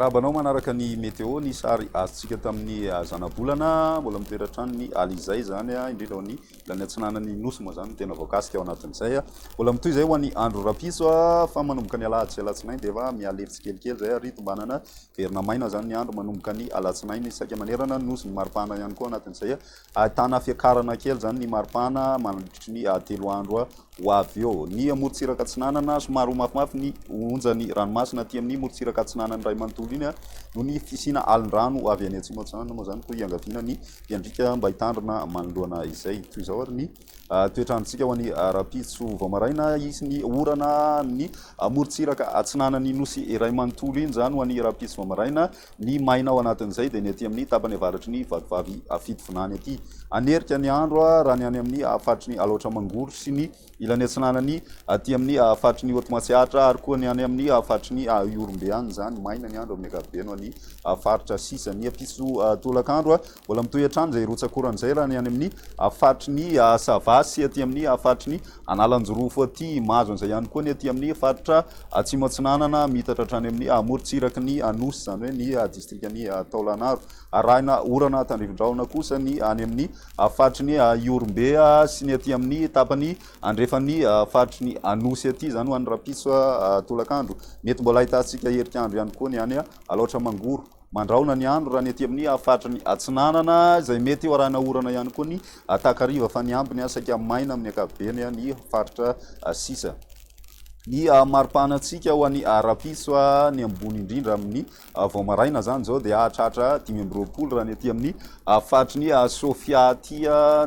Miarahaba anao manaraka ny météo, ny sary azontsika tamin'ny zanabolana, mbola mitoetra hatrany ny alizay izany, indrindra ho an'ny ilany atsinanan'ny nosy moa izany no tena voakasika ao anatin'izay. Mbola mitohy izay ho an'ny andro rahampitso fa manomboka ny alahady sy alatsinainy dia efa mihalefy tsikelikely izay ary tombanana verina maina izany ny andro manomboka ny alatsinainy saika manerana ny nosy. Ny maripana ihany koa anatin'izay ahitana fiakarana kely izany ny maripana mandritry ny 3 andro ho avy eo. Ny morontsiraka atsinanana, somary ho mafimafy ny onjan'ny ranomasina aty amin'ny morontsiraka atsinanana iray manontolo iny noho ny fisiana alin-drano avy any atsimo atsinanana moa izany koa iangaviana ny mpiandriaka mba hitandrina manoloana izay. Toy izao ary ny toetr'androntsika ho an'ny rahampitso vao maraina, hisy ny orana amin'ny morontsiraka atsinanan'ny nosy iray manontolo iny izany ho an'ny rahampitso vao maraina. Ny maina ao anatin'izay dia ny aty amin'ny tapany avaratry ny Vatovavy Fitovinany aty. Hanerika ny andro raha ny any amin'ny faritry ny Alaotra Mangoro sy ny ilany atsinanany aty amin'ny faritry ny Haute Matsiatra ary koa ny any amin'ny faritry ny Ihorombe any izany. Maina ny andro amin'ny ankapobeny ho an'ny faritra sisa. Ny ampitso tolakandro mbola mitohy hatrany izay rotsak'orana izay raha ny any amin'ny faritry ny Sava sy aty amin'ny faritry ny Analanjirofo aty. Mahazo an'izay ihany koa ny aty amin'ny faritra Atsimo Atsinanana, miitatra hatrany amin'ny morontsiraky ny Nosy, izany hoe ny distrikan'i Taolagnaro. Arahina orana tandrifin-drahona kosa ny any amin'ny faritry ny Ihorombe sy ny aty amin'ny tapany andrefan'ny faritry ny Anosy aty, izany ho an'ny rahampitso tolakandro. Mety mbola ahitantsika herik'andro ihany koa ny any Alaotra Mangoro. Mandrahona ny andro raha ny aty amin'ny faritry ny Atsinanana, izay mety ho arahina orana ihany koa ny takariva, fa ny ambiny saika maina amin'ny ankapobeny ny faritra sisa. Ny mari-pahanantsika ho an'ny rahampitso, ny ambony indrindra amin'ny vao maraina izany izao dia hahatratra 25 raha ny aty amin'ny faritry ny Sofia aty.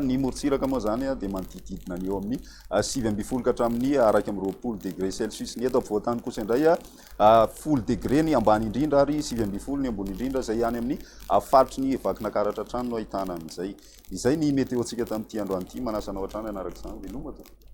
Ny morontsiraka moa izany dia manodidididina ny eo amin'ny 19 ka hatramin'ny 21 degré celsius. Ny eto afovoan-tany kosa indray 10 degré ny ambany indrindra ary 19 ny ambony indrindra, izay any amin'ny faritry ny Vakinakaratra hatrany no ahitana an'izay. Izay ny météo-ntsika tamin'ity androany ity. Manasa anao hatrany hanaraka izany. Veloma tompoko.